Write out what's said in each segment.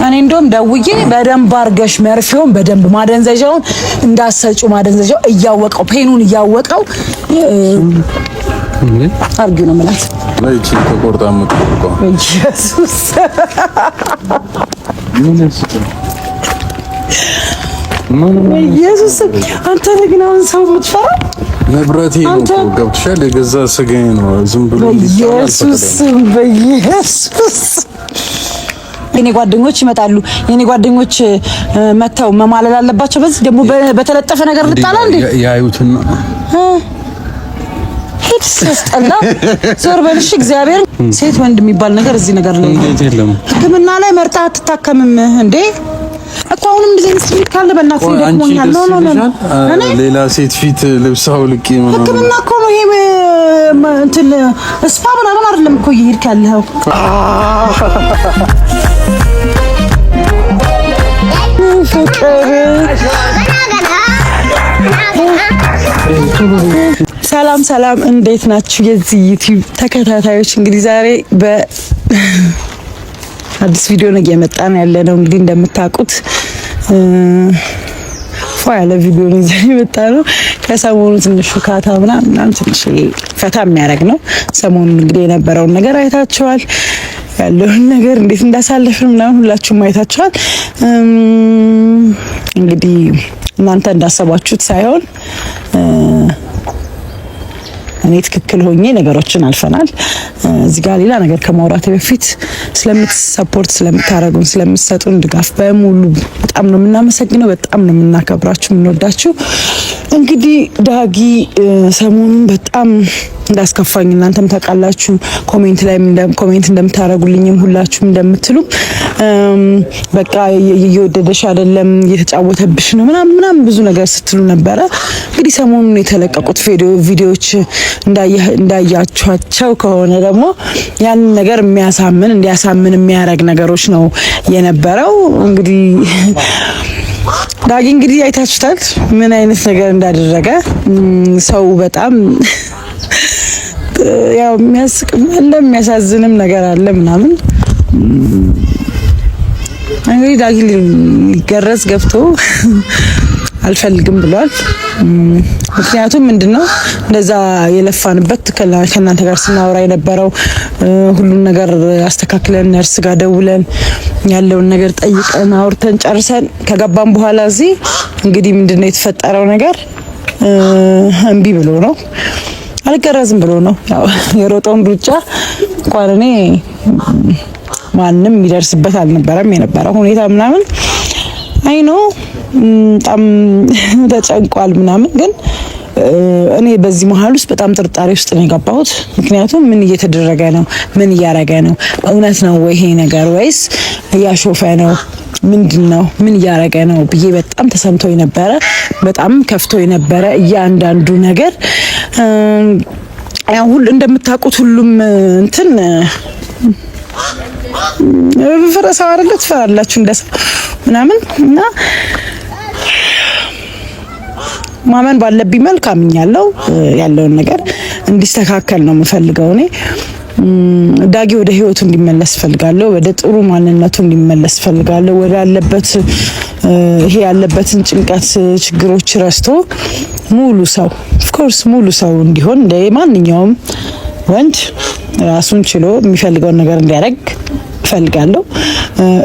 እኔ እንደውም ደውዬ በደንብ አድርገሽ መርፌውን በደንብ ማደንዘዣውን እንዳሰጩ ማደንዘዣው እያወቀው pain ኡን እያወቀው አድርጊው ነው የምላት። ተቆርጣ የምትቆርጠው ኢየሱስ ኢየሱስ፣ አንተ ግን አሁን ሰው የምትፈራ ንብረቴ ነው እኮ ገብቶሻል። የገዛ ስጋዬ ነው። ዝም ብሎ በኢየሱስ በኢየሱስ የኔ ጓደኞች ይመጣሉ። የኔ ጓደኞች መተው መማለል አለባቸው። በዚህ ደግሞ በተለጠፈ ነገር ልጣላ እንዴ? ያዩትና ሂድ፣ ሲያስጠላ። ዞር በልሽ። እግዚአብሔር ሴት ወንድ የሚባል ነገር እዚህ ነገር ላይ የለም። ሕክምና ላይ መርጣ አትታከምም እንዴ እኮ። አሁንም እንደዚህ አይነት ስሜት ካለ በእናትህ ይደክሞኛል። No, no, no። እኔ ሌላ ሴት ፊት ልብስ አውልቄ ምናምን ሕክምና እኮ ነው ይሄ፣ እንትን spa ምናምን አይደለም እኮ እየሄድክ ያለኸው። ፍቅር። ሰላም ሰላም፣ እንዴት ናችሁ የዚህ ዩቲዩብ ተከታታዮች? እንግዲህ ዛሬ በአዲስ ቪዲዮ ነው እየመጣን ያለ ነው። እንግዲህ እንደምታውቁት ፏ ያለ ቪዲዮ ነው ይዘን የመጣ ነው። ከሰሞኑ ትንሽ ፉካታ ምናምን ምናምን ትንሽ ፈታ የሚያደርግ ነው። ሰሞኑን እንግዲህ የነበረውን ነገር አይታችኋል። ያለውን ነገር እንዴት እንዳሳለፍን ምናምን ሁላችሁም አይታችኋል። እንግዲህ እናንተ እንዳሰባችሁት ሳይሆን እኔ ትክክል ሆኜ ነገሮችን አልፈናል። እዚህ ጋር ሌላ ነገር ከማውራቴ በፊት ስለምት support ስለምታረጉን፣ ስለምትሰጡን ድጋፍ በሙሉ በጣም ነው የምናመሰግነው። በጣም ነው የምናከብራችሁ፣ የምንወዳችሁ። እንግዲህ ዳጊ ሰሞኑን በጣም እንዳስከፋኝ እናንተም ታውቃላችሁ። Comment ላይ comment እንደምታደርጉልኝም ሁላችሁም እንደምትሉ በቃ እየወደደሽ አይደለም፣ እየተጫወተብሽ ነው ምናምን ምናምን ብዙ ነገር ስትሉ ነበረ። እንግዲህ ሰሞኑን የተለቀቁት ቪዲዮዎች እንዳያችኋቸው ከሆነ ደግሞ ያንን ነገር የሚያሳምን እንዲያሳምን የሚያደርግ ነገሮች ነው የነበረው። እንግዲህ ዳጊ እንግዲህ አይታችሁታል ምን አይነት ነገር እንዳደረገ። ሰው በጣም ያው የሚያስቅም አለ፣ የሚያሳዝንም ነገር አለ ምናምን። እንግዲህ ዳጊ ሊገረዝ ገብቶ አልፈልግም ብሏል። ምክንያቱም ምንድነው እንደዛ የለፋንበት፣ ከእናንተ ጋር ስናወራ የነበረው ሁሉን ነገር አስተካክለን፣ ነርስ ጋር ደውለን፣ ያለውን ነገር ጠይቀን፣ አውርተን ጨርሰን ከገባን በኋላ እዚህ እንግዲህ ምንድነው የተፈጠረው ነገር? እምቢ ብሎ ነው፣ አልገረዝም ብሎ ነው። ያው የሮጠውን ሩጫ እንኳን እኔ ማንም የሚደርስበት አልነበረም የነበረው ሁኔታ ምናምን። I know በጣም ተጨንቋል ምናምን፣ ግን እኔ በዚህ መሀል ውስጥ በጣም ጥርጣሬ ውስጥ ነው የገባሁት። ምክንያቱም ምን እየተደረገ ነው? ምን እያረገ ነው? እውነት ነው ወይ ይሄ ነገር ወይስ እያሾፈ ነው? ምንድን ነው? ምን እያረገ ነው ብዬ በጣም ተሰምቶ ነበረ። በጣም ከፍቶ ነበረ እያንዳንዱ ነገር። ያው ሁሉ እንደምታውቁት ሁሉም እንትን ፍረሰው አይደለ ትፈራላችሁ እንደሰው ምናምን እና ማመን ባለብኝ መልክ አምኛለሁ። ያለውን ነገር እንዲስተካከል ነው የምፈልገው። እኔ ዳጊ ወደ ህይወቱ እንዲመለስ ፈልጋለሁ። ወደ ጥሩ ማንነቱ እንዲመለስ ፈልጋለሁ። ወደ ያለበት ይሄ ያለበትን ጭንቀት፣ ችግሮች ረስቶ ሙሉ ሰው፣ of course ሙሉ ሰው እንዲሆን፣ እንደ ማንኛውም ወንድ ራሱን ችሎ የሚፈልገውን ነገር እንዲያደርግ እፈልጋለሁ።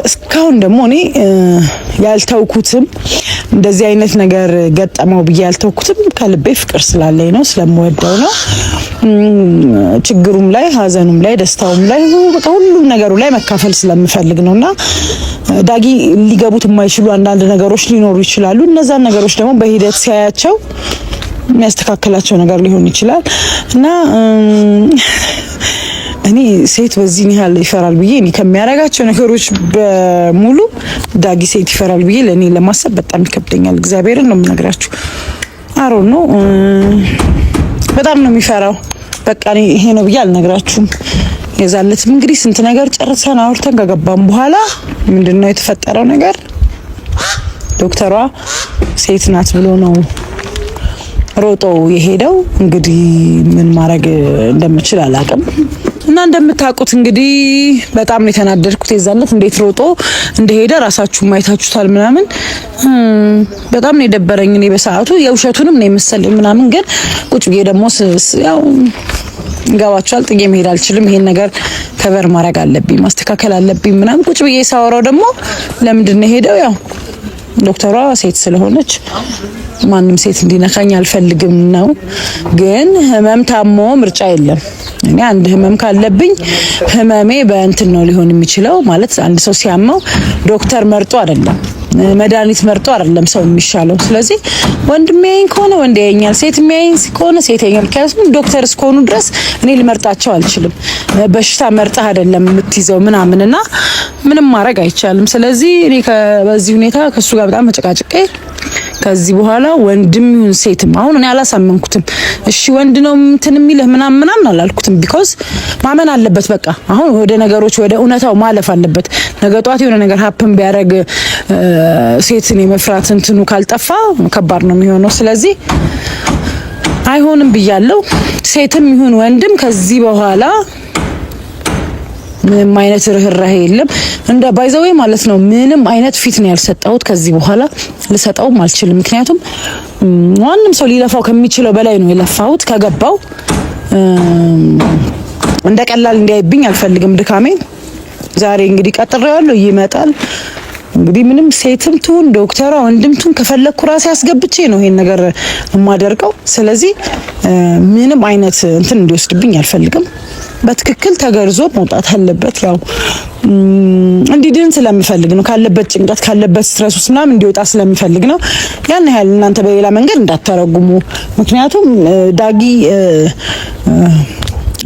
እስካሁን ደግሞ እኔ ያልተውኩትም፣ እንደዚህ አይነት ነገር ገጠመው ብዬ ያልተውኩትም ከልቤ ፍቅር ስላለኝ ነው፣ ስለምወደው ነው። ችግሩም ላይ፣ ሀዘኑም ላይ፣ ደስታውም ላይ፣ በቃ ሁሉም ነገሩ ላይ መካፈል ስለምፈልግ ነው። እና ዳጊ ሊገቡት የማይችሉ አንዳንድ ነገሮች ሊኖሩ ይችላሉ። እነዛን ነገሮች ደግሞ በሂደት ሲያያቸው የሚያስተካክላቸው ነገር ሊሆን ይችላል። እና እኔ ሴት በዚህን ያህል ይፈራል ብዬ፣ እኔ ከሚያደርጋቸው ነገሮች በሙሉ ዳጊ ሴት ይፈራል ብዬ ለእኔ ለማሰብ በጣም ይከብደኛል። እግዚአብሔርን ነው የምነግራችሁ። አሮ ነው፣ በጣም ነው የሚፈራው። በቃ እኔ ይሄ ነው ብዬ አልነግራችሁም። የዛለትም እንግዲህ ስንት ነገር ጨርሰን አውርተን ከገባን በኋላ ምንድነው የተፈጠረው ነገር? ዶክተሯ ሴት ናት ብሎ ነው ሮጦ የሄደው። እንግዲህ ምን ማድረግ እንደምችል አላውቅም። እና እንደምታውቁት እንግዲህ በጣም ነው የተናደድኩት። የዛን ዕለት እንዴት ሮጦ እንደሄደ ራሳችሁ ማየታችሁታል ምናምን። በጣም ነው የደበረኝ እኔ በሰዓቱ፣ የውሸቱንም ነው የመሰለኝ ምናምን። ግን ቁጭ ብዬ ደግሞ ያው ገባችኋል፣ ጥዬ መሄድ አልችልም። ይሄን ነገር cover ማድረግ አለብኝ፣ ማስተካከል አለብኝ ምናምን። ቁጭ ብዬ ሳወራው ደግሞ ለምንድን ነው የሄደው? ያው ዶክተሯ ሴት ስለሆነች ማንም ሴት እንዲነካኝ አልፈልግም ነው። ግን ህመም ታሞ ምርጫ የለም። እኔ አንድ ህመም ካለብኝ ህመሜ በእንትን ነው ሊሆን የሚችለው። ማለት አንድ ሰው ሲያመው ዶክተር መርጦ አይደለም፣ መድኃኒት መርጦ አይደለም ሰው የሚሻለው። ስለዚህ ወንድ የሚያየኝ ከሆነ ወንድ ያየኛል፣ ሴት የሚያየኝ ከሆነ ሴት ያየኛል። ምክንያቱም ዶክተር እስከሆኑ ድረስ እኔ ልመርጣቸው አልችልም። በሽታ መርጠህ አይደለም የምትይዘው ምናምን እና ምንም ማድረግ አይቻልም። ስለዚህ እኔ በዚህ ሁኔታ ከሱ ጋር በጣም ተጨቃጭቄ ከዚህ በኋላ ወንድም ይሁን ሴትም አሁን እኔ አላሳመንኩትም። እሺ ወንድ ነው እንትን የሚልህ ምናምን ምናምን አላልኩትም። Because ማመን አለበት። በቃ አሁን ወደ ነገሮች ወደ እውነታው ማለፍ አለበት። ነገ ጧት የሆነ ነገር happen ቢያደርግ ሴትን የመፍራት እንትኑ ካልጠፋ ከባድ ነው የሚሆነው። ስለዚህ አይሆንም ብያለሁ። ሴትም ይሁን ወንድም ከዚህ በኋላ ምንም አይነት ርህራሄ የለም። እንደ by the way ማለት ነው። ምንም አይነት ፊት ነው ያልሰጠሁት። ከዚህ በኋላ ልሰጠውም አልችልም። ምክንያቱም ማንም ሰው ሊለፋው ከሚችለው በላይ ነው የለፋሁት። ከገባው እንደ ቀላል እንዲያይብኝ አልፈልግም ድካሜን። ዛሬ እንግዲህ ቀጥሬዋለሁ፣ ይመጣል። እንግዲህ ምንም ሴትም ትሁን ዶክተሯ ወንድም ትሁን ከፈለግኩ ራሴ አስገብቼ ነው ይሄን ነገር የማደርገው። ስለዚህ ምንም አይነት እንትን እንዲወስድብኝ አልፈልግም። በትክክል ተገርዞ መውጣት አለበት። ያው እንዲድን ስለምፈልግ ነው። ካለበት ጭንቀት ካለበት stress ውስጥ ምናምን እንዲወጣ ስለምፈልግ ነው። ያን ያህል እናንተ በሌላ መንገድ እንዳተረጉሙ። ምክንያቱም ዳጊ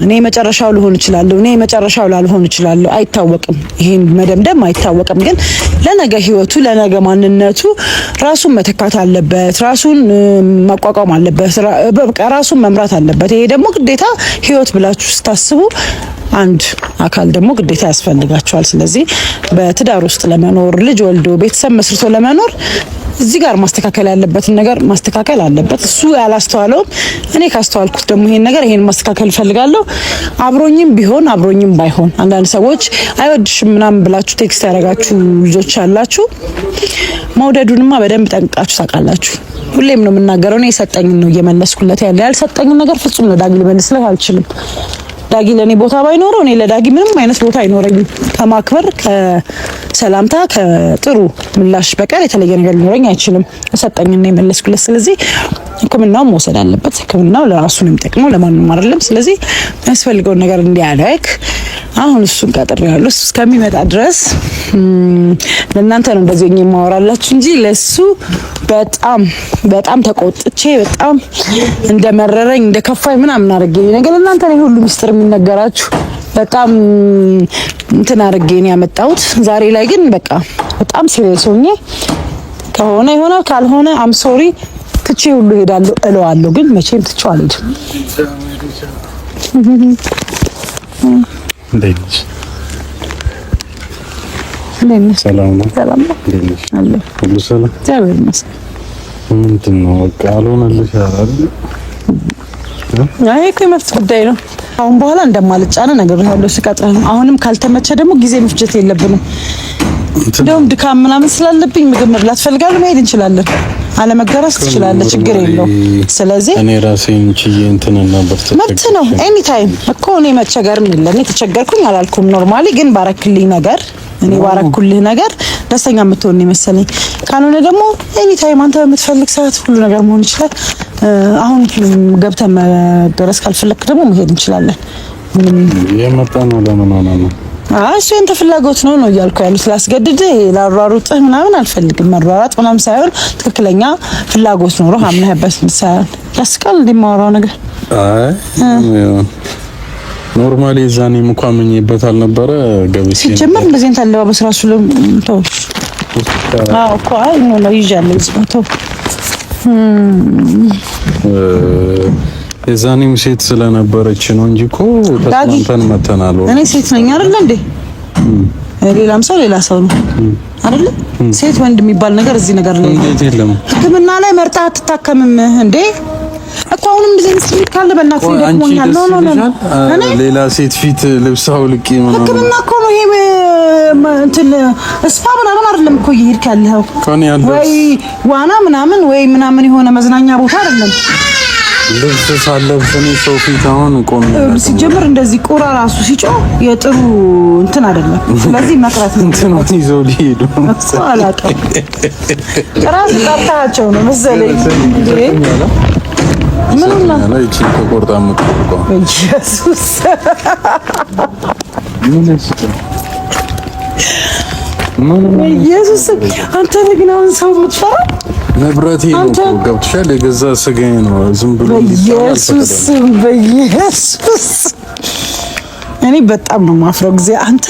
እኔ መጨረሻው ልሆን እችላለሁ፣ እኔ መጨረሻው ላልሆን እችላለሁ፣ አይታወቅም። ይሄን መደምደም አይታወቅም። ግን ለነገ ህይወቱ ለነገ ማንነቱ ራሱን መተካት አለበት፣ ራሱን ማቋቋም አለበት፣ በቃ ራሱን መምራት አለበት። ይሄ ደግሞ ግዴታ ህይወት ብላችሁ ስታስቡ አንድ አካል ደግሞ ግዴታ ያስፈልጋቸዋል። ስለዚህ በትዳር ውስጥ ለመኖር፣ ልጅ ወልዶ ቤተሰብ መስርቶ ለመኖር እዚህ ጋር ማስተካከል ያለበትን ነገር ማስተካከል አለበት። እሱ ያላስተዋለውም እኔ ካስተዋልኩት ደግሞ ይሄን ነገር ይሄን ማስተካከል እፈልጋለሁ። አብሮኝም ቢሆን አብሮኝም ባይሆን፣ አንዳንድ ሰዎች አይወድሽም ምናምን ብላችሁ text ያደረጋችሁ ልጆች አላችሁ። መውደዱንማ በደንብ ጠንቅቃችሁ ታውቃላችሁ። ሁሌም ነው የምናገረው። እኔ የሰጠኝን ነው እየመለስኩለት ያለ። ያልሰጠኝን ነገር ፍጹም ነው ዳጊ ልመልስለት አልችልም። ዳጊ ለኔ ቦታ ባይኖረው እኔ ለዳጊ ምንም አይነት ቦታ አይኖረኝም። ከማክበር፣ ከሰላምታ፣ ከጥሩ ምላሽ በቀር የተለየ ነገር ሊኖረኝ አይችልም። ሰጠኝና የመለስኩለት። ስለዚህ ሕክምናውን መውሰድ አለበት። ሕክምናው ለራሱ ነው የሚጠቅመው፣ ለማንም አይደለም። ስለዚህ የሚያስፈልገውን ነገር እንዲያደርግ አሁን እሱን ቀጥሬዋለሁ። እሱ እስከሚመጣ ድረስ ለእናንተ ነው እንደዚህ ሆኜ የማወራላችሁ እንጂ ለሱ በጣም በጣም ተቆጥቼ በጣም እንደመረረኝ እንደከፋኝ ምናምን አድርጌ ነገር ለእናንተ ነው ሁሉ ሚስጥር የሚነገራችሁ። በጣም እንትን አድርጌ ነው ያመጣሁት። ዛሬ ላይ ግን በቃ በጣም serious ሆኜ ከሆነ ይሆናል፣ ካልሆነ I'm sorry፣ ትቼ ሁሉ እሄዳለሁ እለዋለሁ። ግን መቼም ትቼው አልሄድም። እንዴት ነሽ? እንዴት ነህ? ሰላም ነው? ሰላም ነው። እንዴት ነሽ? አለሁ። ሁሉ ሰላም? እግዚአብሔር ይመስገን። ምንድን ነው በቃ አልሆነልሽ አይደል? አይ እኮ የመብት ጉዳይ ነው። አሁን በኋላ እንደማልጫነ እነግርሃለሁ ስቀጥረህ። አሁንም ካልተመቸ ደግሞ ጊዜ መፍጀት የለብንም። እንደውም ድካም ምናምን ስላለብኝ ምግብ መብላት ፈልጋለሁ። መሄድ እንችላለን። አለመገረዝ ትችላለህ፣ ችግር የለውም። ስለዚህ እኔ ራሴን ችዬ እንትን ነበር። መብት ነው። Anytime እኮ እኔ መቸገርም የለ፣ እኔ ተቸገርኩኝ አላልኩም። Normally ግን ባረክልኝ ነገር፣ እኔ ባረኩልህ ነገር ደስተኛ የምትሆን የመሰለኝ። ካልሆነ ደግሞ anytime አንተ በምትፈልግ ሰዓት ሁሉ ነገር መሆን ይችላል። አሁን ገብተን መገረዝ ካልፈለክ ደግሞ መሄድ እንችላለን። ምንም የመጣ ነው ለምን ሆነ ነው? አይ እሱ ያንተ ፍላጎት ነው ነው እያልኩ ያሉት። ላስገድድህ ላሯሩጥህ ምናምን አልፈልግም። መሯሯጥ ምናምን ሳይሆን ትክክለኛ ፍላጎት ኖሮ አምነህበት ሳይሆን ያስቃል እንደማወራው ነገር። አይ normally እዛኔም እንኳን አምኜበት አልነበረ ገብቼ ሲጀመር እንደዚህ አይነት አለባበስ ራሱ ተው። አዎ እኮ አይ ነው ነው ይዣለሁ እዚህ ተው። የዛኔም ሴት ስለነበረች ነው እንጂ እኮ ተስማምተን መተናል። እኔ ሴት ነኝ አይደል እንዴ? ሌላም ሰው ሌላ ሰው ነው አይደል? ሴት ወንድ የሚባል ነገር እዚህ ነገር ላይ እንዴት የለም። ሕክምና ላይ መርጣ አትታከምም እንዴ? እኮ አሁንም እንደዚህ አይነት ስሜት ካለ በእናትህ ይደክሞኛል። No, no, no። እኔ ሌላ ሴት ፊት ልብስ አውልቄ ምናምን ሕክምና እኮ ነው ይሄ፣ እንትን spa ምናምን አይደለም እኮ እየሄድክ ያለኸው ወይ ዋና ምናምን ወይ ምናምን የሆነ መዝናኛ ቦታ አይደለም። ልብስ ሳለብስ እኔ ሰው ፊት አሁን ቆሜ ሲጀምር እንደዚህ ቁራ ራሱ ሲጮህ የጥሩ እንትን አይደለም። ስለዚህ መቅረት ነው። እንትኑን ይዘው ሊሄዱ እኮ አላውቅም። ራሱ ጠርታቸው ነው መሰለኝ። ምን ነው ይቺ ተቆርጣ የምትቆርጠው? ኢየሱስ፣ ኢየሱስ፣ አንተ ግን አሁን ሰው የምትፈራ ንብረቴ ነው እኮ ገብቶሻል። የገዛ ስጋዬ ነው። ዝም ብሎ በኢየሱስ፣ በኢየሱስ፣ እኔ በጣም ነው የማፍረው። ጊዜ አንተ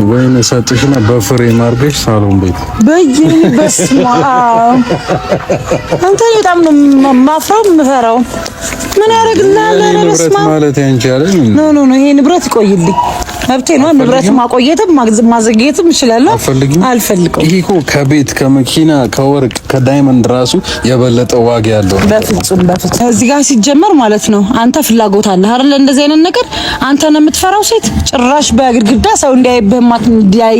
ወይን ሰጥሽና በፍሬም አድርገሽ ሳሎን ቤት። በየኔ በስመ አብ፣ አንተ በጣም ነው የማፍረው የምፈራው። ምን ያደርግልሃል? ኧረ በስመ አብ ማለት ያንቺ አይደል? No, no, no፣ ይሄ ንብረት ይቆይልኝ። መብቴ ነው። ንብረት ማቆየትም ማዘግየትም እችላለሁ። አልፈልገውም። ይሄ እኮ ከቤት፣ ከመኪና፣ ከወርቅ፣ ከ diamond ራሱ የበለጠ ዋጋ ያለው። በፍጹም፣ በፍጹም። እዚህ ጋር ሲጀመር ማለት ነው አንተ ፍላጎት አለ አይደል? እንደዚህ አይነት ነገር አንተ ነው የምትፈራው። ሴት ጭራሽ በግድግዳ ሰው እንዲያይብህ እንዲያይ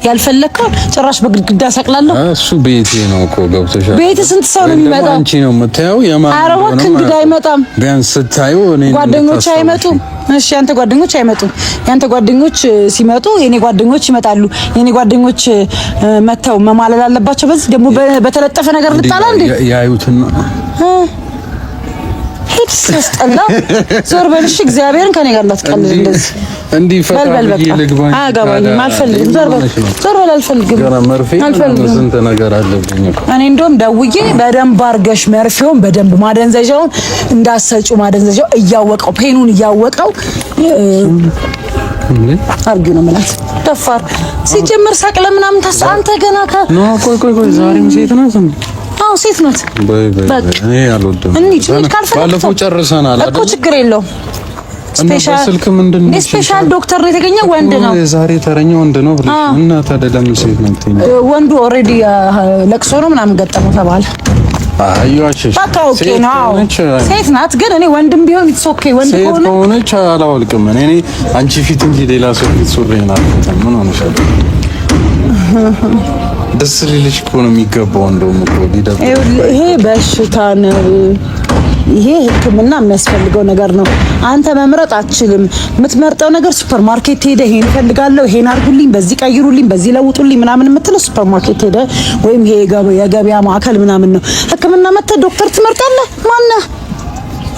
ያልፈለግከውን ጭራሽ በግድግዳ ሰቅላለሁ። እሱ ቤቴ ነው እኮ ገብቶሻል። ቤት ስንት ሰው ነው የሚመጣው? አንቺ ነው የምታየው። የማን ኧረ እባክህ እንግዳ አይመጣም። ቢያንስ ስታዩ እኔ ጓደኞች አይመጡም። እሺ ያንተ ጓደኞች አይመጡም። ያንተ ጓደኞች ሲመጡ የኔ ጓደኞች ይመጣሉ። የኔ ጓደኞች መተው መማለል አለባቸው። በዚህ ደግሞ በተለጠፈ ነገር ልጣላ እንዴ? ያዩትና ሂድ፣ ሲያስጠላ። ዞር በል እሺ። እግዚአብሔርን ከኔ ጋር እንዳትቀልድ እንደዚህ። እንዲህ ፈታ ብዬ ልግባ። አያገባኝም። አልፈልግም። ዞር በል፣ ዞር በል። አልፈልግም። ገና መርፌ ስንት ነገር አለብኝ እኮ። እኔ እንደውም ደውዬ በደንብ አድርገሽ መርፌውን በደንብ ማደንዘዣውን እንዳሰጪው፣ ማደንዘዣው እያወቀው pain ኑን እያወቀው አርጊው ነው የምላት። ደፋር ሲጀምር ሰቅለ ምናምን ታስ አንተ ገና ከ No፣ ቆይ ቆይ ቆይ፣ ዛሬም ሴት ናት እንዴ? አዎ ሴት ናት። በይ በይ፣ እኔ አልወድም። እንሂድ እንሂድ። ካልፈለግክ ባለፈው ጨርሰናል እኮ ችግር የለውም። Special special ዶክተር ነው የተገኘው፣ ወንድ ነው። የዛሬ ተረኛ ወንድ ነው ብለሽ እና ታዲያ ለምን ሴት ነው የምትይኝ? ወንዱ already ለቅሶ ነው ምናምን ገጠመው ተባለ። አዩአችሽ በቃ okay ነው። ሴት ናት ግን እኔ ወንድም ቢሆን it's okay። ወንድ ሴት ከሆነች አላወልቅም። እኔ አንቺ ፊት እንጂ ሌላ ሰው ፊት ሱሪዬን አልፈታም። ምን ሆነሻል? ደስ ሊልሽ እኮ ነው የሚገባው። እንደውም እኮ ሊደብር ይሄ በሽታ ነው። ይሄ ሕክምና የሚያስፈልገው ነገር ነው። አንተ መምረጥ አትችልም። የምትመርጠው ነገር ሱፐር ማርኬት ሄደ ይሄን እፈልጋለሁ፣ ይሄን አድርጉልኝ፣ በዚህ ቀይሩልኝ፣ በዚህ ለውጡልኝ ምናምን የምትለው ሱፐር ማርኬት ሄደ ወይም ይሄ የገበያ ማዕከል ምናምን ነው። ሕክምና መተህ ዶክተር ትመርጣለህ? ማነህ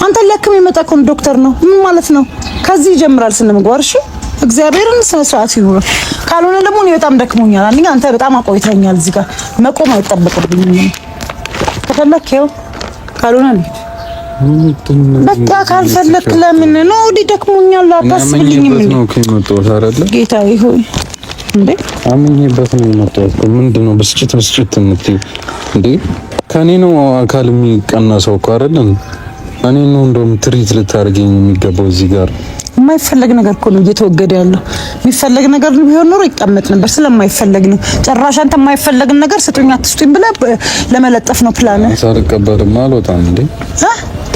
አንተ? ሊያክም የመጣ እኮ ዶክተር ነው። ምን ማለት ነው? ከዚህ ይጀምራል ስነ ምግባር። እሺ እግዚአብሔርን ስነ ስርዓት ይኑር። ካልሆነ ደግሞ እኔ በጣም ደክሞኛል። አንደኛ አንተ በጣም አቆይተኛል። እዚህ ጋር መቆም አይጠበቅብኝም። ከፈለክ ይኸው፣ ካልሆነ ልሂድ። በቃ ካልፈለክ ለምን ነው? ወዲህ ደክሞኛል፣ አታስብልኝም እንዴ? ነው የመጣሁት አይደለ? ጌታዬ ሆይ እንዴ! አምኜበት ነው የመጣሁት። ምንድን ነው ብስጭት ብስጭት የምትይው እንዴ? ከኔ ነው አካል የሚቀነሰው እኮ አይደል? እኔ ነው እንደውም treat ልታደርገኝ የሚገባው እዚህ ጋር። የማይፈለግ ነገር እኮ ነው እየተወገደ ያለው። የሚፈለግ ነገር ቢሆን ኖሮ ይቀመጥ ነበር። ስለማይፈለግ ነው። ጭራሽ አንተ የማይፈለግን ነገር ስጡኝ አትስጡኝ ብለህ ለመለጠፍ ነው ፕላን። ሳልቀበልማ አልወጣም እንዴ።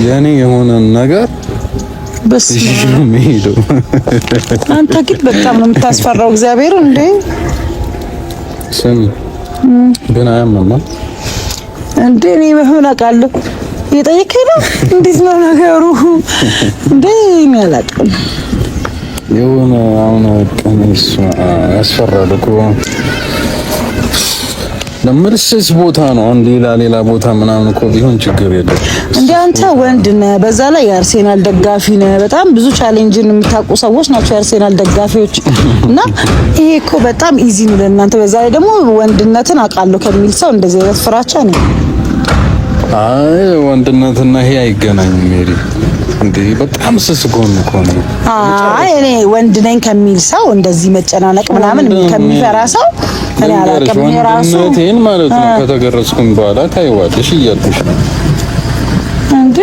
የኔ የሆነ ነገር በስመ አብ። አንተ ግን በጣም ነው የምታስፈራው። እግዚአብሔር እንዴ! ስሚ ግን አያምም እንዴ? እኔ መሆን አውቃለሁ። እየጠየከኝ ነው? እንዴት ነው ነገሩ? እንዴ እኔ አላውቅም። የሆነ አሁን ቀን ያስፈራል እኮ። ለምልስስ ቦታ ነው። አሁን ሌላ ሌላ ቦታ ምናምን እኮ ቢሆን ችግር የለም። እንደ አንተ ወንድ ነህ፣ በዛ ላይ የአርሴናል ደጋፊ ነህ። በጣም ብዙ ቻሌንጅን የምታውቁ ሰዎች ናቸው የአርሴናል ደጋፊዎች። እና ይሄ እኮ በጣም easy ነው ለእናንተ። በዛ ላይ ደግሞ ወንድነትን አውቃለሁ ከሚል ሰው እንደዚህ አይነት ፍራቻ ነው። አይ ወንድነትና ይሄ አይገናኝም። ሜሪ እንዴ በጣም ስስ ጎን እኮ ነው። አይ እኔ ወንድ ነኝ ከሚል ሰው እንደዚህ መጨናነቅ ምናምን ከሚፈራ ሰው እኔ አላውቅም። እኔ ራሱ ወንድነቴን ማለት ነው ከተገረዝኩም በኋላ ታይዋለሽ እያልኩሽ ነው። እንዴ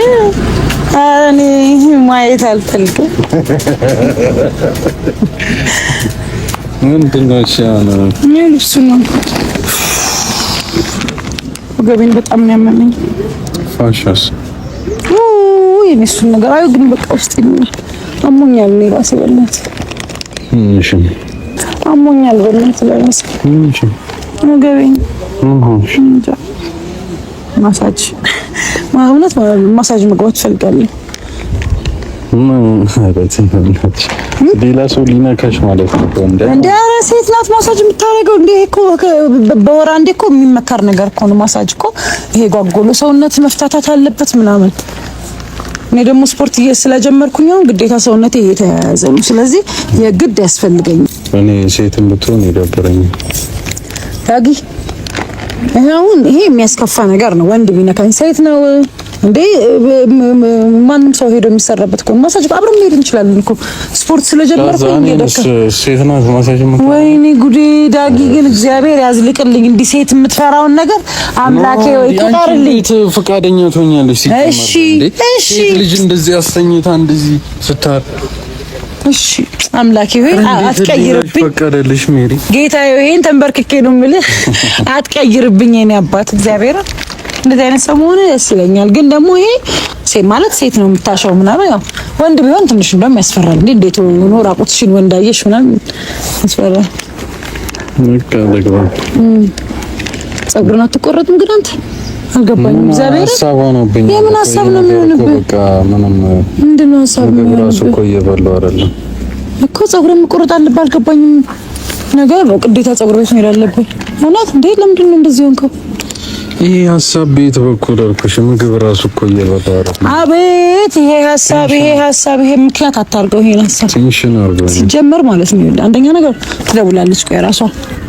ኧረ እኔ ማየት አልፈልግም። ምንድን ነው? እሺ አሁን እኔ ልብሱ ነው፣ ወገቤን በጣም ነው ያመመኝ። ፋሻስ? የእሱን ነገር አይ ግን በቃ ውስጥ አሞኛል። እኔ ራሴ በእናትህ እሺ፣ አሞኛል በእናትህ ለመስክ እሺ፣ ወገቤን እንጃ። ማሳጅ እውነት ማሳጅ መግባት እፈልጋለሁ። ሌላ ሰው ሊነካሽ ማለት ነው እንዴ? ኧረ ሴት ናት ማሳጅ የምታደርገው እንዴ? እኮ በወር አንዴ እኮ የሚመከር ነገር እኮ ነው ማሳጅ እኮ። ይሄ ጓጎሎ ሰውነት መፍታታት አለበት ምናምን። እኔ ደግሞ ስፖርት ስለጀመርኩኝ አሁን ግዴታ ሰውነቴ እየተያያዘ ነው። ስለዚህ የግድ ያስፈልገኛል። እኔ ሴትም ብትሆን ይደብረኛል። ዳጊ አሁን ይሄ የሚያስከፋ ነገር ነው። ወንድ ቢነካኝ ሴት ነው እንዴ? ማንም ሰው ሄዶ የሚሰራበት እኮ ማሳጅ አብረን መሄድ እንችላለን እኮ ስፖርት ስለጀመርኩኝ ሴት ናት ማሳጅ። ወይኔ ጉዴ! ዳጊ ግን እግዚአብሔር ያዝልቅልኝ። እንዲህ ሴት የምትፈራውን ነገር አምላኬ ወይ ቁጠርልኝ። ፈቃደኛ ትሆኛለሽ? እሺ፣ እሺ። ልጅ እንደዚህ አስተኝታ እንደዚህ ስታር እሺ አምላኬ ሆይ አትቀይርብኝ። ፈቀደልሽ ሜሪ ጌታዬ፣ ይሄን ተንበርክኬ ነው የምልህ፣ አትቀይርብኝ የኔ አባት እግዚአብሔር። እንደዚህ አይነት ሰው መሆን ደስ ይለኛል። ግን ደግሞ ይሄ ሴት ማለት ሴት ነው የምታሻው ምናምን፣ ያው ወንድ ቢሆን ትንሽ እንደውም ያስፈራል። እንዴ እንዴት ሆኖ ራቁትሽን ወንድ አየሽ ምናምን ያስፈራል። በቃ ልግባ። ፀጉርን አትቆረጥም ግን አንተ? አልገባኝም። እግዚአብሔር ሀሳብ ሆኖብኝ። የምን ሀሳብ ነው የሚሆንብህ? በቃ ምንም ምንድን ነው ሀሳብ ምግብ ራሱ እኮ እየበላሁ አይደለም እኮ ፀጉርን መቆረጥ አለብህ። አልገባኝም ነገር ነው። ግዴታ ፀጉር ቤት መሄድ አለብህ። እውነት እንዴ? ለምንድን ነው እንደዚህ ሆንከው? ይሄ ሀሳብ ቤት በኩል አልኩሽ። ምግብ ራሱ እኮ እየበላሁ አይደለም። አቤት ይሄ ሀሳብ ይሄ ሀሳብ ይሄ ምክንያት አታርገው። ይሄን ሀሳብ tension አድርገው ሲጀመር ማለት ነው። አንደኛ ነገር ትደውላለች። ቆይ ራሷ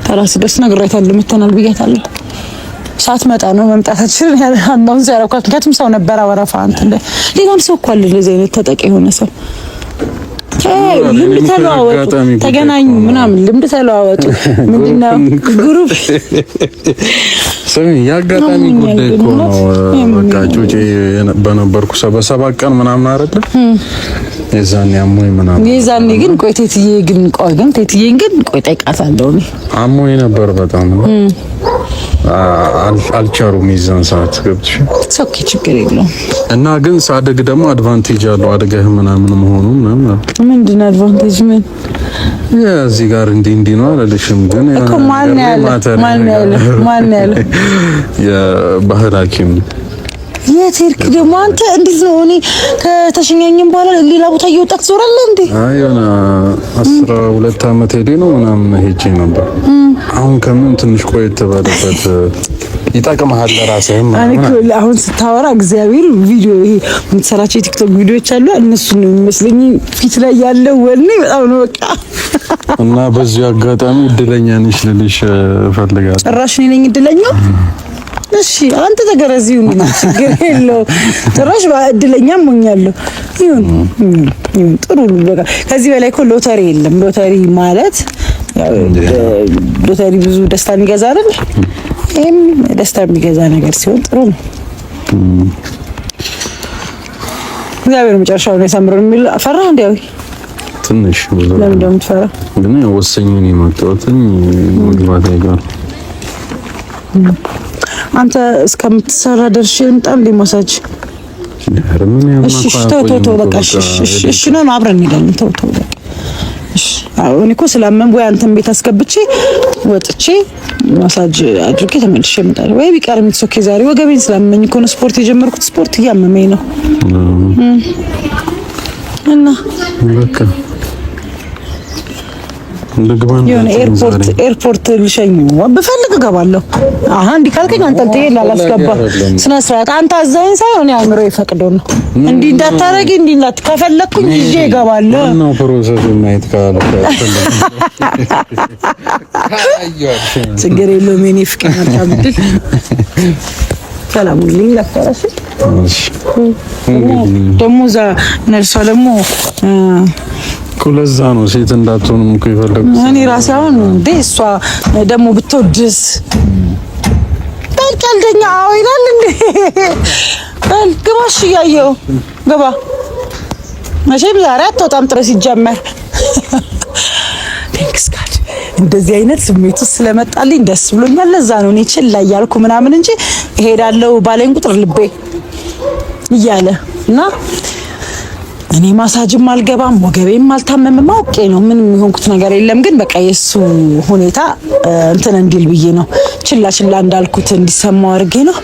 ተራስ ደስ ነግሬያታለሁ። መተናል ብያታለሁ። ሳትመጣ ነው መምጣታችንን announce ያደረኳት። ምክንያቱም ሰው ነበረ ወረፋ እንትን ሌላም ሰው እኮ አለ እንደዚህ አይነት ተጠቂ የሆነ ሰው። ልምድ ተለዋወጡ፣ ተገናኙ፣ ምናምን ልምድ ተለዋወጡ። ምንድነው group ስሚ፣ የአጋጣሚ ጉዳይ እኮ ነው። በቃ ጩጬ በነበርኩ በሰባት ቀን ምናምን አይደለ የዛኔ አሞኝ ምናምን። የዛኔ ግን ቆይ ቴትዬ ግን ቆይ ግን ቴትዬን ግን ቆይ ጠይቃታለሁ። እኔ አሞኝ ነበር በጣም አልቻሉም። የዛን ሰዓት ገብቶሽ okay፣ ችግር የለውም። እና ግን ሳድግ ደግሞ advantage አለው አድገህ ምናምን መሆኑ ምናምን ምንድን ነው advantage? ምን እዚህ ጋር እንዲህ እንዲህ ነው አላለሽም፣ ግን እኮ ማን ያለ ማን ያለ ማን ያለ የባህል ሐኪም የት ሄድክ ደግሞ አንተ? እንዴት ነው እኔ ከተሸኛኝም በኋላ ሌላ ቦታ እየወጣህ ትዞራለህ እንዴ? አይ የሆነ 12 ዓመት ሄዴ ነው ምናምን ሄጄ ነበር። አሁን ከምን ትንሽ ቆየት ባለበት ይጠቅምሃል ለራስህም። አሁን ስታወራ እግዚአብሔር ቪዲዮ ይሄ የምትሰራቸው የቲክቶክ ቪዲዮዎች አሉ እነሱ ነው የሚመስለኝ ፊት ላይ ያለው ወኔ በጣም ነው በቃ። እና በዚሁ አጋጣሚ እድለኛ ነሽ ልልሽ እፈልጋለሁ። ጭራሽ እኔ ነኝ እድለኛው? እሺ አንተ ተገረዚው ነው ችግር የለውም። ጭራሽ እድለኛም ሆኛለሁ። ይሁን ይሁን ጥሩ በቃ ከዚህ በላይ እኮ ሎተሪ የለም። ሎተሪ ማለት ያው ሎተሪ ብዙ ደስታ የሚገዛ አይደል? ይሄም ደስታ የሚገዛ ነገር ሲሆን ጥሩ ነው። እግዚአብሔር መጨረሻውን ያሳምረን የሚል ፈራህ እንዴ? ትንሽ ብዙ ለምን እንደምትፈራ ግን ወሰኝ ነው የመጣሁት መግባት አይቀርም። አንተ እስከምትሰራ ደርሼ ልምጣ እንዴ ማሳጅ? እሺ ተው ተው ተው በቃ እሺ እሺ እሺ ነው አብረን እንሄዳለን። ተው ተው በቃ እሺ። አሁን እኮ ስላመን ወይ አንተን ቤት አስገብቼ ወጥቼ ማሳጅ አድርጌ ተመልሼ እመጣለሁ። ወይ ቢቀርም it's okay። ዛሬ ወገቤን ስላመመኝ እኮ ነው ስፖርት የጀመርኩት። ስፖርት እያመመኝ ነው እና በቃ የሆነ ኤርፖርት ልሸኝ ብፈልግ እገባለሁ። አሀ እንዲህ ካልከኝ አንጠልጥዬ ላላስገባ ስነ ስርዓት አንተ አዛኝ ሳይሆን አእምሮ የፈቅዶ ነው። እንዲህ እንዳታረጊ እንዲህ እንዳት ከፈለግኩኝ ይዤ እገባለሁ። ነው process ኡን ማየት ችግር የለውም። የእኔ ፍቅር መልካም ዕድል። ሰላም ሁኚልኝ። ላፍታራሽ ደግሞ እዛ ነርሷ ደግሞ እኮ ለዛ ነው ሴት እንዳትሆንም እኮ የፈለጉት። እኔ ራሴ አሁን እንዴ እሷ ደግሞ ብትወድስ በል ቀልደኛ። አዎ ይላል እንዴ። በል ግባ፣ እሺ እያየሁ ግባ። መቼም ዛሬ አትወጣም ጥሬ ሲጀመር። Thanks God እንደዚህ አይነት ስሜት ውስጥ ስለመጣልኝ ደስ ብሎኛል። ለዛ ነው እኔ ችላ እያልኩ ምናምን እንጂ እሄዳለሁ ባለኝ ቁጥር ልቤ እያለ እና እኔ ማሳጅም አልገባም፣ ወገቤም አልታመምም። አውቄ ነው፣ ምንም የሆንኩት ነገር የለም። ግን በቃ የእሱ ሁኔታ እንትን እንዲል ብዬ ነው፣ ችላ ችላ እንዳልኩት እንዲሰማው አድርጌ ነው።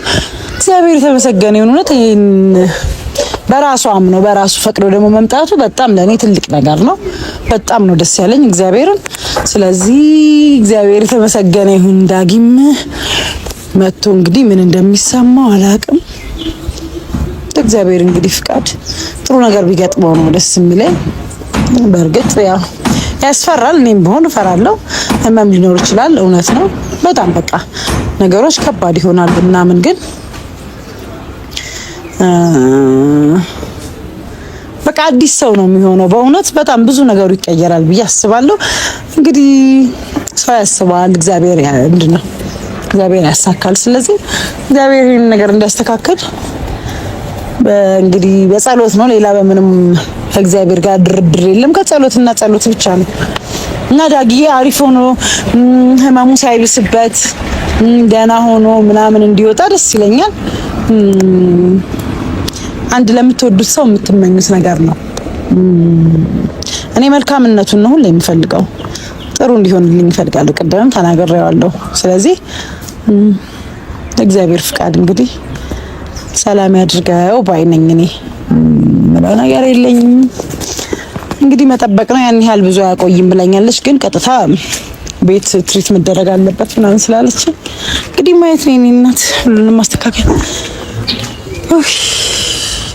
እግዚአብሔር የተመሰገነ ይሁን። እውነት ይሄን በራሱ አምኖ በራሱ ፈቅዶ ደግሞ መምጣቱ በጣም ለእኔ ትልቅ ነገር ነው። በጣም ነው ደስ ያለኝ እግዚአብሔርን። ስለዚህ እግዚአብሔር የተመሰገነ ይሁን። ዳጊም መጥቶ እንግዲህ ምን እንደሚሰማው አላቅም። እግዚአብሔር እንግዲህ ፍቃድ ጥሩ ነገር ቢገጥመው ነው ደስ የሚለኝ። በእርግጥ ያው ያስፈራል። እኔም ብሆን እፈራለሁ። ህመም ሊኖር ይችላል፣ እውነት ነው። በጣም በቃ ነገሮች ከባድ ይሆናሉ ምናምን፣ ግን በቃ አዲስ ሰው ነው የሚሆነው። በእውነት በጣም ብዙ ነገሩ ይቀየራል ብዬ አስባለሁ። እንግዲህ ሰው ያስባል፣ እግዚአብሔር ምንድን ነው እግዚአብሔር ያሳካል። ስለዚህ እግዚአብሔር ይህን ነገር እንዲያስተካክል እንግዲህ በጸሎት ነው። ሌላ በምንም ከእግዚአብሔር ጋር ድርድር የለም። ከጸሎትና ጸሎት ብቻ ነው እና ዳጊዬ አሪፍ ሆኖ ህመሙ ሳይብስበት ደህና ሆኖ ምናምን እንዲወጣ ደስ ይለኛል። አንድ ለምትወዱት ሰው የምትመኙት ነገር ነው። እኔ መልካምነቱን ነው ሁሌ የምፈልገው፣ ጥሩ እንዲሆንልኝ እፈልጋለሁ። ቅድምም ተናግሬዋለሁ። ስለዚህ እግዚአብሔር ፍቃድ እንግዲህ ሰላም ያድርገው ባይ ነኝ። እኔ ምለው ነገር የለኝም። እንግዲህ መጠበቅ ነው። ያን ያህል ብዙ አያቆይም ብላኛለች፣ ግን ቀጥታ ቤት treat መደረግ አለበት ምናምን ስላለች እንግዲህ ማየት ነው። የእኔ እናት ሁሉንም ማስተካከል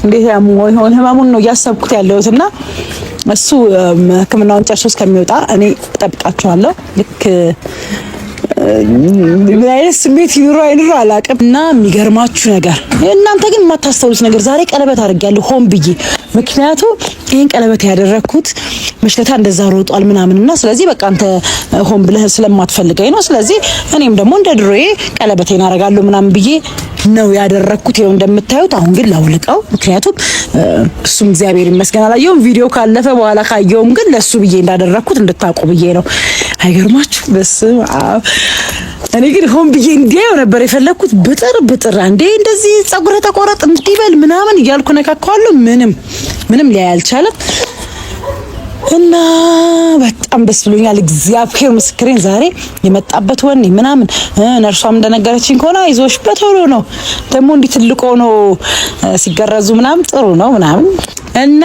እንዴት ያሞ ይሆን? ህመሙን ነው እያሰብኩት ያለሁት እና እሱ ሕክምናውን ጨርሶ እስከሚወጣ እኔ እጠብቃቸዋለሁ። ልክ ምን አይነት ስሜት ይኑሮ አይኑሮ አላውቅም። እና የሚገርማችሁ ነገር እናንተ ግን የማታስተውሉት ነገር ዛሬ ቀለበት አድርጌያለሁ ሆን ብዬ። ምክንያቱም ይህን ቀለበት ያደረግኩት መሽለታ እንደዛ ሮጧል ምናምን እና ስለዚህ በቃ አንተ ሆን ብለህ ስለማትፈልገኝ ነው። ስለዚህ እኔም ደግሞ እንደ ድሮዬ ቀለበቴን አደርጋለሁ ምናምን ብዬ ነው ያደረግኩት። ይኸው እንደምታዩት። አሁን ግን ላውልቀው፣ ምክንያቱም እሱም እግዚአብሔር ይመስገን አላየውም። ቪዲዮ ካለፈ በኋላ ካየውም ግን ለሱ ብዬ እንዳደረግኩት እንድታውቁ ብዬ ነው። አይገርማችሁ? በስመ አብ። እኔ ግን ሆን ብዬ እንዲያየው ነበር የፈለግኩት። ብጥር ብጥር አንዴ እንደዚህ ጸጉረ ተቆረጥ እንዲበል ምናምን እያልኩ ነካካዋለሁ። ምንም ምንም ሊያይ አልቻለም። እና በጣም ደስ ብሎኛል። እግዚአብሔር ምስክሬን ዛሬ የመጣበት ወኔ ምናምን ነርሷም እንደነገረችኝ ከሆነ አይዞሽ በቶሎ ነው ደግሞ እንዲህ ትልቅ ሆኖ ሲገረዙ ምናምን ጥሩ ነው ምናምን እና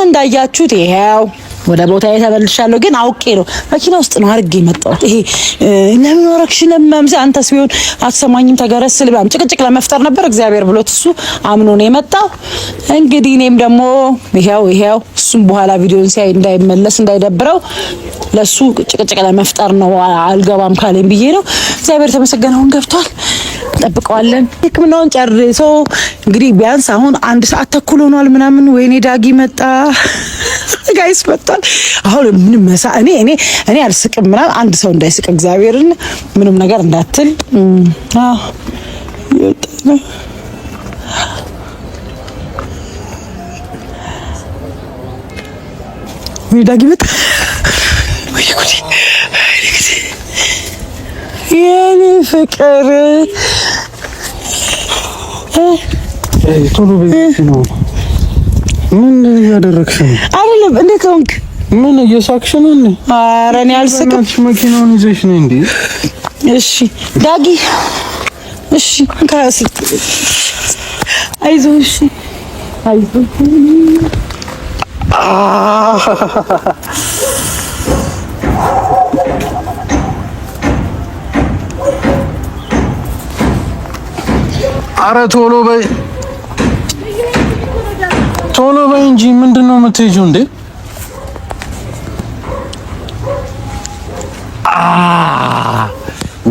እንዳያችሁት ይሄው ወደ ቦታ ተመልሻለሁ። ግን አውቄ ነው መኪና ውስጥ ነው አድርጌ የመጣሁት። ይሄ ለምን ወረክሽ ለማምሰ አንተስ ቢሆን አትሰማኝም ተገረስ ልባም ጭቅጭቅ ለመፍጠር ነበር። እግዚአብሔር ብሎት እሱ አምኖ ነው የመጣው። እንግዲህ እኔም ደግሞ ይሄው ይሄው እሱም በኋላ ቪዲዮን ሲያይ እንዳይመለስ እንዳይደብረው ለሱ ጭቅጭቅ ለመፍጠር ነው አልገባም ካለኝ ብዬ ነው። እግዚአብሔር ተመሰገነ አሁን ገብቷል። እንጠብቀዋለን። ሕክምናውን ጨርሶ እንግዲህ ቢያንስ አሁን 1 ሰዓት ተኩል ሆኗል ምናምን። ወይኔ ዳጊ መጣ፣ guys መጥቷል። አሁን ምንም መሳ እኔ አልስቅም ምናምን፣ አንድ ሰው እንዳይስቅ እግዚአብሔርን ምንም ነገር እንዳትል። አዎ እየወጣ ነው። ወይኔ ዳጊ መጣ። ወይ ጉዴ! የኔ ፍቅር ቶሎ ቤት ነው። ምን እያደረግሽ ነው? አይደለም፣ እንዴት ሆንክ? ምን እየሳቅሽ ነው? እንዴ? ኧረ እኔ አልስቅም። መኪናውን ይዘሽ ነው እንዴ? እሺ ዳጊ፣ እሺ ከስልክ አይዞህ፣ እሺ አይዞህ። አረ ቶሎ በይ ቶሎ በይ እንጂ ምንድን ነው የምትሄጂው እንዴ?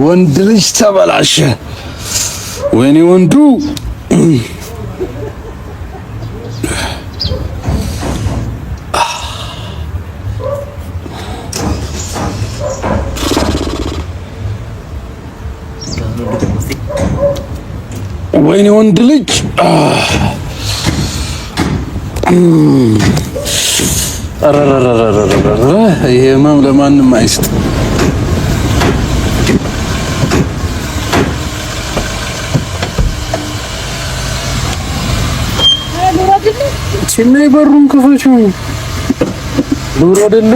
ወንድ ልጅ ተበላሸ። ወይኔ ወንዱ ወይኔ ወንድ ልጅ ይሄ ህመም ለማንም አይስጥ። እና በሩን ክፈችው። ዶሮ አይደለ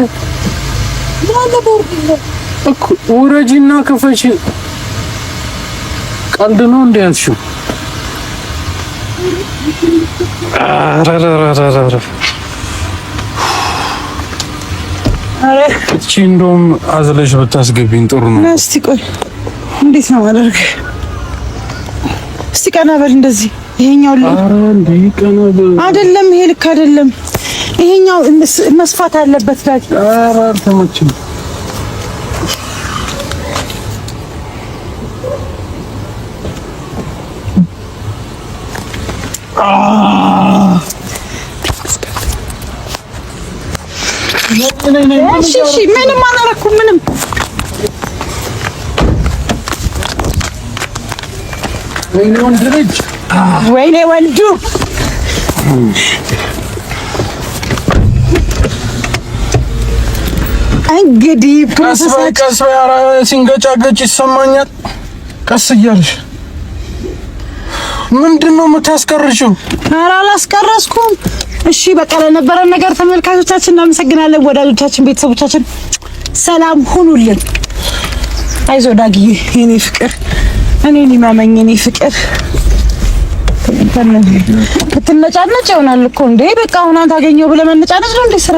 እኮ ውረጂና ክፈች። ቀልድ ነው እንደ ያዝሽው። እቺ እንደውም አዝለሽ ብታስገቢኝ ጥሩ ነው። እስቲ ቆይ እንዴት ነው ማደርግ? እስቲ ቀና በል እንደዚህ። ይሄኛው አይደለም፣ ይሄ ልክ አይደለም። ይሄኛው መስፋት አለበት። ዳጊ ኧረ አልተመቸኝም። እሺ እሺ፣ ምንም አላደረኩም። ምንም ወይኔ ወንድ ልጅ፣ ወይኔ ወንዱ። እንግዲህ ቀስ በይ ቀስ በይ። ኧረ ሲንገጫገጭ ይሰማኛል። ቀስ እያልሽ ምንድን ነው የምታስቀርሽው? ኧረ አላስቀረስኩም። እሺ በቃ ለነበረን ነገር ተመልካቾቻችን እናመሰግናለን። ወዳጆቻችን፣ ቤተሰቦቻችን ሰላም ሁኑልን። አይዞ ዳግዬ የኔ ፍቅር፣ እኔን ይመመኝ የኔ ፍቅር። ብትነጫነጭ ይሆናል እኮ እንዴ። በቃ አሁን አንተ አገኘው ብለህ መነጫነጭ ነው እንዴ ስራ?